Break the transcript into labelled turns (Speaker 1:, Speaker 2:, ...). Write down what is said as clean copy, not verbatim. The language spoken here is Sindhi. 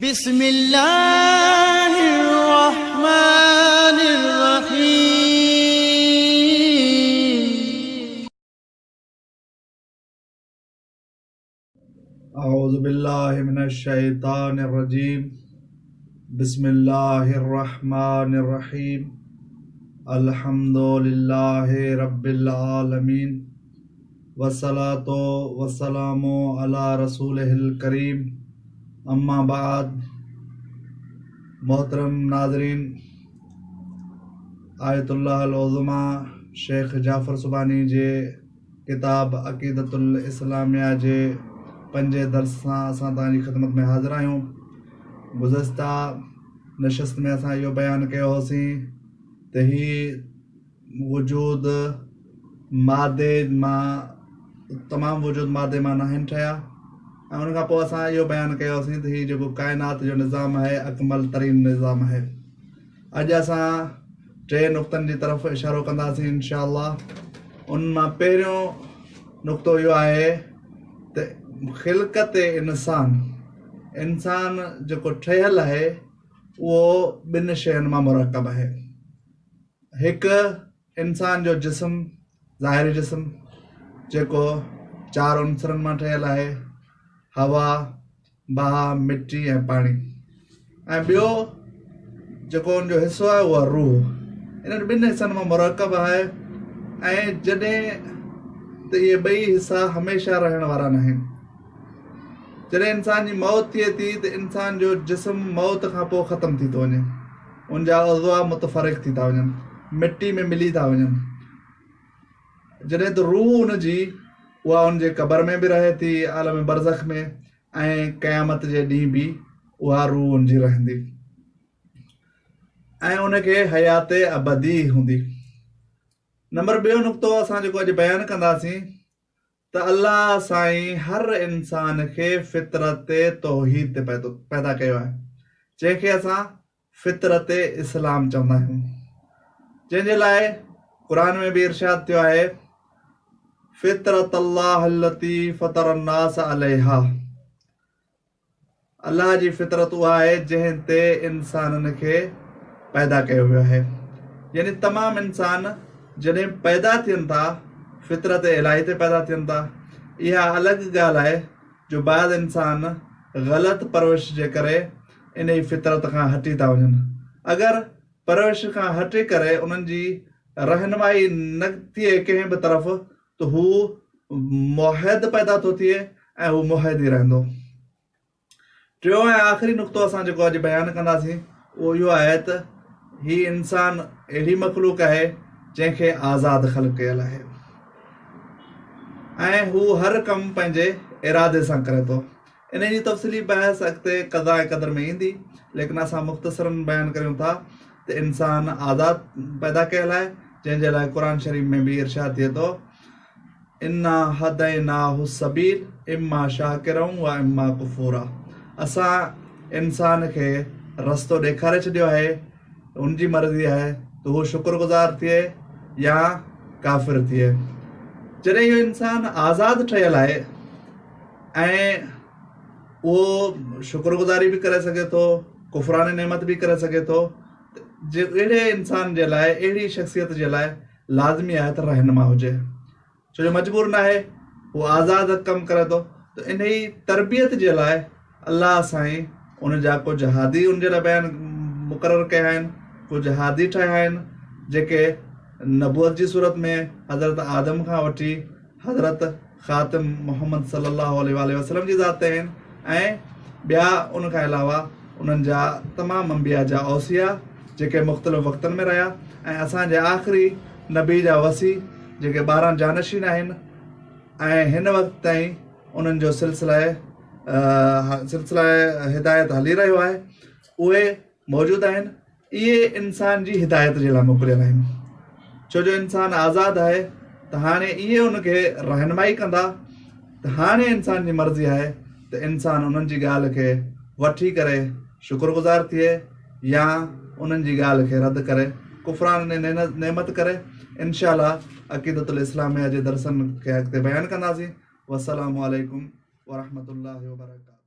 Speaker 1: بسم الله الرحمن الرحيم.
Speaker 2: اعوذ بالله من الشيطان الرجيم. بسم الله الرحمن الرحيم. الحمد لله رب العالمين والصلاة والسلام على رسوله الڪريم. اما بعد. محترم ناظرين، آيت الله العظميٰ شيخ جعفر سبحاني جي ڪتاب عقيدت الاسلاميه جي پنجين درس سان اسان توهان جي خدمت ۾ حاضر آهيون. گذشته نشست ۾ اسان اهو بيان ڪيو هوسين ته هي وجود مادي مان، تمام وجود مادي مان ناهن ٺهيا، ۽ ان کان پوء اسان اهو بيان ڪيوسين ته هي جيڪو ڪائنات جو نظام آهي اڪمل ترين نظام آهي. اڄ اسان ٽي نقطن جي طرف اشارو ڪنداسين انشاء الله. ان مان پهريون نقطو اهو آهي ته خلقت انسان، انسان جيڪو ٺهيل آهي اهو ٻن شين مان مرڪب آهي. هڪ انسان جو جسم، ظاهري جسم، جيڪو چار عنصرن مان ٺهيل آهي، هوا، باهه، مٽي ۽ پاڻي، ۽ ٻيو جيڪو ان جو حصو آهي اهو آهي روح. انهن ٻن حصن مان مرڪب آهي، ۽ جڏهن ته اهي ٻئي حصا هميشه رهڻ وارا ناهن. جڏهن انسان جي موت ٿئي ٿي ته انسان جو جسم موت کان پوء ختم ٿي ٿو وڃي، ان جا عضوا متفرق ٿي ٿا وڃن، مٽي ۾ ملي ٿا وڃن. جڏهن ته روح ان جي اها ان جي قبر ۾ به رهي ٿي، عالم برزخ ۾، ۽ قيامت جي ڏينهن به اها روح ان جي رهندي ۽ ان کي حيات ابدي هوندي. نمبر ٻيو نقطو اسان جيڪو اڄ بيان ڪنداسين ته الله سائين هر انسان کي فطرت توحيد تي پيدا ڪيو آهي، جنهن کي اسان فطرت اسلام چوندا آهيون، جنهن جي لاء قرآن ۾ به ارشاد ٿيو آهي، فطرت الله التي فطر الناس عليها. الله جي فطرت اها آهي جنهن تي انسانن کي پيدا ڪيو ويو آهي، يعني تمام انسان جڏهن پيدا ٿين ٿا فطرت الاهي تي پيدا ٿين ٿا. اها الڳ ڳالهه آهي جو بعض انسان غلط پرورش جي ڪري انهي فطرت کان هٽي ٿا وڃن. اگر پرورش کان هٽي ڪري انهن جي رهنمائي نه ٿئي ڪنهن به طرف ته هو موحد پيدا ٿو ٿئي ۽ هو موحد ئي رهندو. ٽيون ۽ آخري نقطو اسان جيڪو اڄ بيان ڪنداسين اهو اهو آهي ته هي انسان اهڙي مخلوق آهي جنهن کي آزاد خلق ڪيل آهي ۽ هو هر ڪم پنهنجي ارادي سان ڪري ٿو. انهي جي تفصيلي بحث اڳتي قضا ۽ قدر ۾ ايندي، ليڪن اسان مختصراً بيان ڪريون ٿا ته انسان آزاد پيدا ڪيل آهي، جنهن جي لاء قرآن شريف ۾ به ارشاد ٿئي ٿو، انا هديناه السبيل اما شاڪرا و اما ڪفورا، اسان انسان کي رستو ڏيکاري ڇڏيو آهي، ان جي مرضي آهي ته هو شڪر گذار ٿئي يا ڪافر ٿئي. جڏهن اهو انسان آزاد ٺهيل آهي ۽ اهو شڪر گذاري به ڪري سگهي ٿو، ڪفران نعمت به ڪري سگهي ٿو، جي اهڙي انسان جي لاء، اهڙي شخصيت جي لاء لازمي آهي ته رهنما هجي، ڇو جو مجبور ناهي، هو آزاد ڪم ڪري ٿو ته انهي تربيت جي لاء الله سائين ان جا ڪجهه هادي ان جي لاء بيان مقرر ڪيا آهن، ڪجهه هادي ٺاهيا آهن، جيڪي نبوت جي صورت ۾ حضرت آدم کان وٺي حضرت خاتم محمد صلي الله عليه واٰله وسلم جي ذات تي آهن، ۽ ٻيا ان کان علاوه انهن جا تمام انبياء جا اوصيا جيڪي مختلف وقتن ۾ رهيا، ۽ اسان جي آخري نبي جا وصي جيڪي 12 جانشين آهن ۽ هن وقت تائين انهن جو سلسله هدايت هلي رهيو آهي، اهي موجود آهن. اهي انسان جي هدايت جي لاء موڪليل آهن، ڇو جو انسان آزاد آهي ته هاڻي اهي ان کي رهنمائي ڪندا، ته هاڻي انسان جي مرضي آهي ته انسان انهن جي ڳالهه کي وٺي ڪري شڪر گذار ٿئي يا انهن جي ڳالهه کي رد ڪري ڪفران نعمت ڪري. انشاء الله عقيدت الاسلاميه جي درسن کي اڳتي بيان ڪنداسين. والسلام عليڪم ورحمة الله وبرڪاته.